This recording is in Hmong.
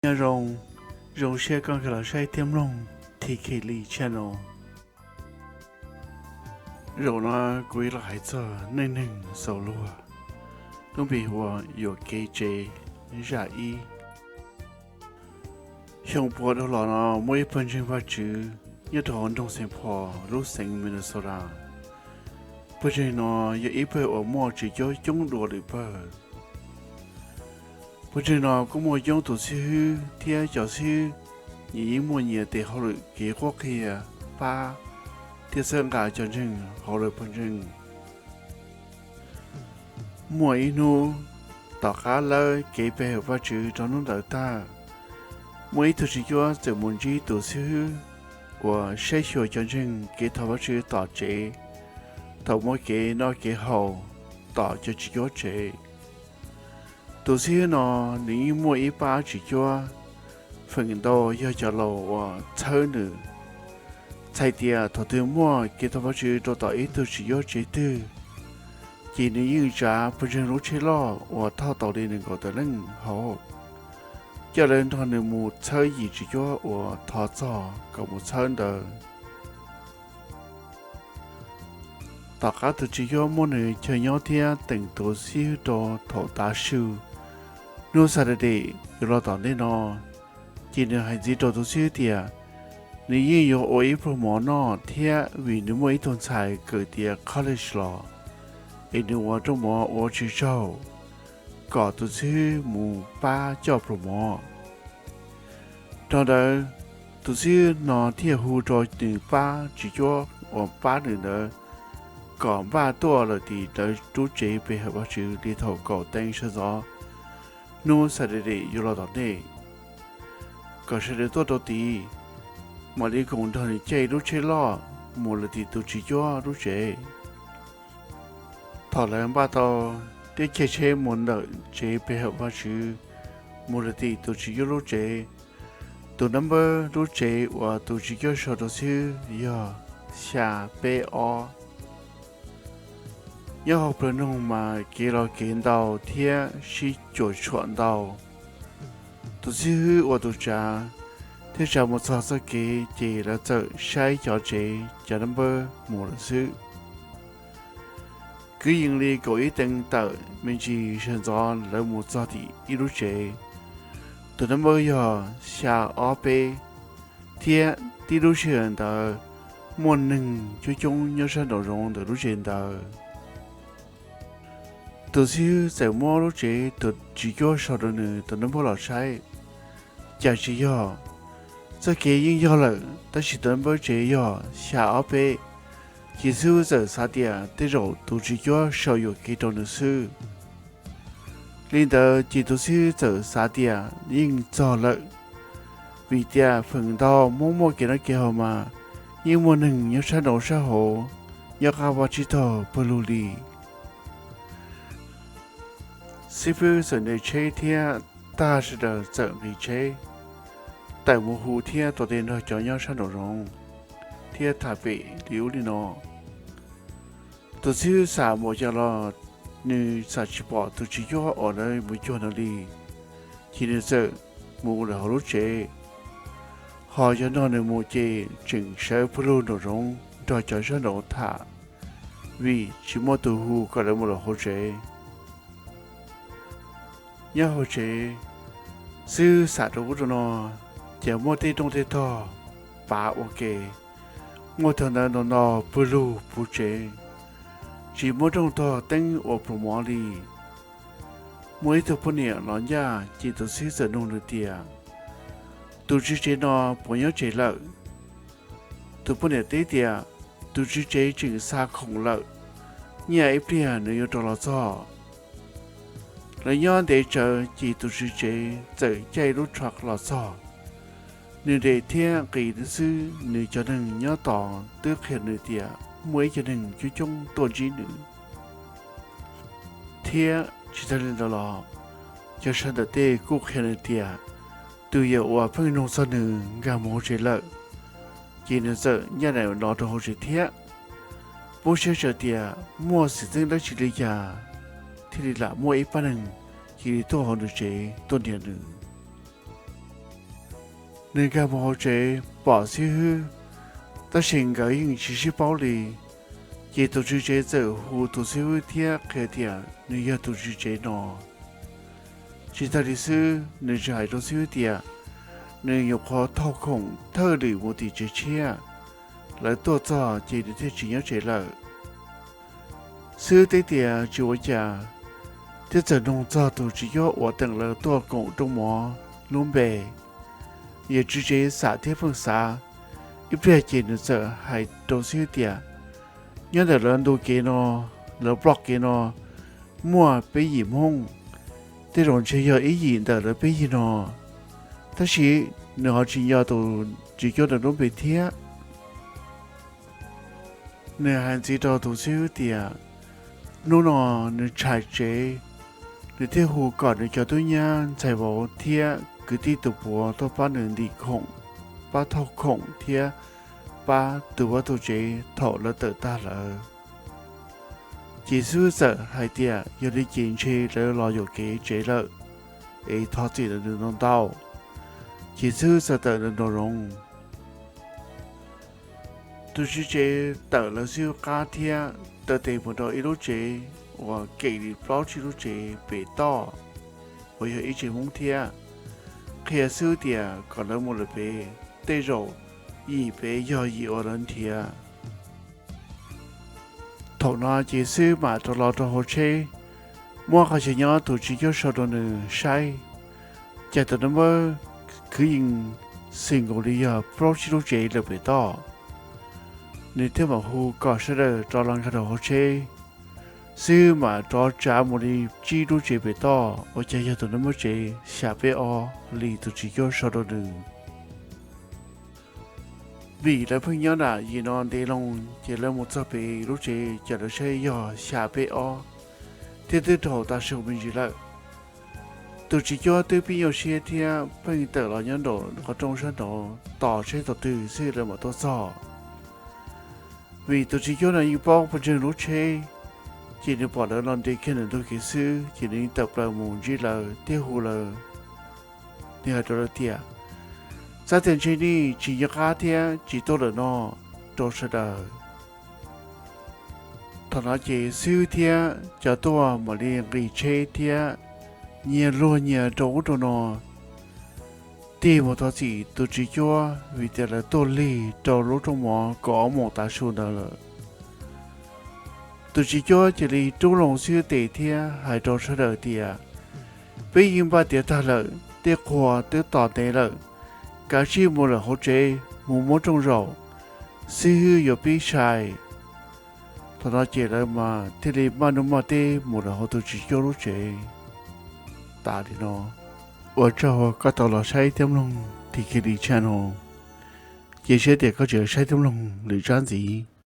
Nyob zoo, zoo siab koj nkag los saib thiab mloog T K Lee Channel. Zaum no kuv yuav los hais txog neej neeg xaus luag, lub npe hu ua Yuam Kev Tsev zaj ib. Xyoo puav dhau los no muaj ib pawg ntseeg Vajtswv nyob rau hauv nroog Saint Paul lub xeev Minnesota. Pawg ntseeg no yog ib pawg uas muaj tswv cuab coob dua lwm pawg. Pawg ntseeg no kuj muaj coob tus xib hwb thiab cov xib hwb nyias yeej muaj nyias tes hauj lwm kev qhuab qhia, pab thiab txhawb nqa cov ntseeg hauv lawv pawg ntseeg. Muaj ib hnub, tom qab lawb kev pe hawm Vajtswv rau hnub ntawd tag, muaj ib tug tswv cuab txawm mus ntsib tus xib hwb uas saib xyuas cov ntseeg kev thov Vajtswv tom tsev, thaum muaj kev noj kev haus tom cov tswv cuab tsev. Tus xib hwb no nws yeej muaj ib pab tswv cuab, feem ntau yog cov laus uas txhawb nws. Txhais tias thaum twg muaj kev thov Vajtswv rau tom ib tug tswv cuab tsev twg, ces nws yeej tsav pawg ntseeg lub tsheb loj uas thauj tau li nees nkaum tawm leej hauv, coj lawv nrog nws mus txhawb yim tswv cuab uas thov txog kom mus txhawb ntawd. Tom qab tus tswv cuab muab nws chaw nyob thiab teem tus xib hwb rau thaum tav su hnub Saturday yuav los tom ntej no, ces nws hais ntxiv rau tus xib hwb tias nws yeej yuav ua ib pluag mov noj thiab vim nws muaj ib tug ntxhais kawm tiav college los, es nws ua rooj mov ua tsis tsaug, kom tus xib hwb mus pab coj pluag mov. Thaum ntawd, tus xib hwb no thiaj hu rau nws pab tswv cuab uas pab nws ntawd kom npaj tuaj lawm tim lawv lub tsev pe hawm Vajtswv li thaum kaum teev sawv ntxov hnub Saturday yuav los tom ntej, kom sawv daws tuaj rau tid, mam li koom nrog nws caij lub tsheb loj mus lawm tim tus tswv cuab lub tsev. Thaum lawv npaj tau thiab caij tsheb mus ntawm tsev pe hawm Vajtswv mus lawm tim tus tswv cuab lub tsev, tus nab npawb lub tsev uas tus tswv cuab sau rau xib hwb yog xya peb ob. Nyob hauv plawv noog mas kev los kev ntau thiab sib cuam tshuam ntau. Tus xib hwb ua tus tsav thiab tsav mus txog txoj kev ces lawv txawm saib cov tsev cov nab npawb mus lawm xwb. Kwv yees li kaum ib teev tawm me ntsis sawv ntxov lawv mus txog tim ib lub tsev. Tus nab npawb yog xya ob peb, thiab tib lub sij hawm ntawd muaj neeg coob coob nyob sab nraum zoov ntawm lub tsev ntawd. Tus xib hwb txawm muab lub tsev tus tswv cuab sau rau nws tus nab npawb los saib. Cas tsis yog, txoj kev yeej yog lawm tab sis tus nab npawb tsev yog xya ob peb. Ces xib hwb txawm xav tias tej zaum tus tswv cuab sau yuam kev rau nws xwb. Li ntawd ces tus xib hwb txawm xav tias yeej txog lawm, vim tias feem ntau muab muaj kev noj kev haus mas yeej muaj neeg nyob sab nraud sab hauv, nyob qab vaj tsib taug pawg lug li. Xib hwb txawm ntes tsheb thiab tag sawv daws txawm nqis tsheb tawm mus hu thiab tua tes nrog cov nyob sab nraum zoov thiab tham pem li ub li no. Tus xib hwb xam npaum cas los nws xam tsis pom tus tswv cuab uas lawv mus cuag ntawd li, ces nws txawm mus lawm hauv lub tsev. Ho cov nrog nws mus ces tseem sawv pawg lug nraum zoov nrog cov sab nraud tham, vim tsis muaj tus hu kom lawv mus lawm hauv tsev. Nyob hauv tsev, xib hwb xam rau ub rau no, ces muaj tej rooj tej tog pav ua ke. Muaj thaum ntawd ntau ntau pawg lug puv tsev, tsis muab rooj tog teeb ua pluas mov li. Muaj ib tug poj niam los ncaj ces tus xib hwb txawm nug nws tias, tus tswv tsev no puas nyob tsev lawm? Tus poj niam teb tias, tus tswv tsev tseem xa khoom lawm, nyiaj ib pliag nws yuav rov los txog. Lawv nyob ntev tsawv ces tus tswv tsev txawm caij lub truck los txog. Nws nres thiab nqis xwb, nws cov neeg nyob tos twb qhia nws tias muaj ib co neeg coob coob tuaj ntsib nws. Thiab tsis tag li ntawd los, cov sawv ntawm tej kuj qhia nws tias tus yawm uas pheej nug txog nws nkag mus hauv tsev lawm. Ces nws txawm ncaj nraim los rau hauv tsev thiab. Poob siab tsawv tias muaj xwm txheej dab tsi li cas thiaj li lam muaj ib pab neeg cia li tuaj hauv nws tsev tuaj nrhiav nws. Nws nkag mus hauv tsev pom xib hwb, tab sis nkawd yeej tsis sib paub li. Ces tus tswv tsev txawm hu tus xib hwb thiab qhia tias nws yog tus tswv tsev no. Tsis tas li xwb, nws tseem hais rau xib hwb tias nws nyuam qhuav thauj khoom thawj lwm mus tim tsev tshiab, lawv tuaj txog ces nws thiaj tsis nyob tsev lawm. Xib hwb teb tias tsis ua cas, thiab txawm nug txog tus tswv cuab uas teem lawv tuaj koom rooj mov lub npe. Yawm tswv tsev xam thiab pheej xav, ib pliag ces nws txawm hais rau xib hwb tias, nyob ntawm lawv ntu kev no, lawv ploj kev no, muaj peb yim Hmoob, tej zaum ntshe yog ib yim ntawm lawv peb yig no, tab sis nws ho tsis nco tus tswv cuab ntawm lub npe thiab. Nws hais ntxiv rau tus xib hwb tias hnub no nws tshaim tsev, nws thiaj hu kom nws cov tub nyab ntxhais vauv thiab kwv tij tus puav tuaj pab nws ntim khoom, pab thauj khoom thiab pab tu vaj tu tsev thaum lawv tawm tag lawm. Ces xib hwb txawm hais tias yog li ces ntshe lawv los yuam kev tsev lawm, es thov txim rau nws ntau ntau. Ces xib hwb txawm tawm nraum zoov. Tus tswv tsev tawm lawv xib hwb qab thiab taw tes mus rau ib lub tsev uas kem li plaub tsib lub tsev pem toj, uas yog ib tsev Hmoob thiab, qhia xib hwb tias kom lawv mus lawm pem, tej zaum yim pem yog yim uas lawv nrhiav. Thaum no ces xib hwb mam rov los rau hauv tsheb, muab qhov chaw nyob tus tswv cuab sau rau nws saib, cas tus no muab khwv yees xwm nkaus li yog plaub tsib lub tsev lawm pem toj. Nws thiaj mam hu kom sawv daws rov los nkag rau hauv tsheb. Xib hwb mam rov tsav mus li tsib lub tsev pem toj, ua cas yog tus no muab tsev xya peb ob li tus tswv cuab sau rau nws. Vim lawv pheej nyob nram yim no ntev loo, ces lawv mus txog pem lub tsev ces lawv saib yog xya peb ob, thiab twb dhau tav su me ntsis lawm. Tus tswv cuab twb pib nyuaj siab thiab pheej tawm los nyob nraum qhov rooj sab nraud tos seb thaum twg xib hwb lawv mam tuaj txog. Vim tus tswv cuab no yeej paub pawg ntseeg lub tsheb, ces nws pom lawv los nres kiag ntawm ntug kev xwb ces nws yeej tawm plaws mus ntsib lawv thiab hu lawv. Nws hais rau lawv tias, txhob tias ntshe nej tsis nco qab thiab tsis tuaj lawm no, rau sawv daws. Thaum no ces xib hwb thiab cov tuaj mam li nqis tsheb thiab nyias luag nyias rau ub rau no, tig mus thov txim tus tswv cuab vim tias lawv tuaj lig rau lub rooj mov kaum ob moos tav su ntawd lawm. Tus tswv cuab cia li rub loo xib hwb tes thiab hais rau sawv daws tias, peb yeej npaj tiav tag lawm, tej qhua twb tos ntev lawm, kav tsij mus lawm hauv tsev mus muab rooj zaum, xib hwb yuav pib sai. Thaum no ces lawv mas thiaj li maj hnub maj teb mus lawm hauv tus tswv cuab lub tsev. Tas li no. Ua tsaug koj tau los saib thiab mloog Tikili channel. Cia siab tias koj tseem saib thiab mloog lwm tsab ntxiv.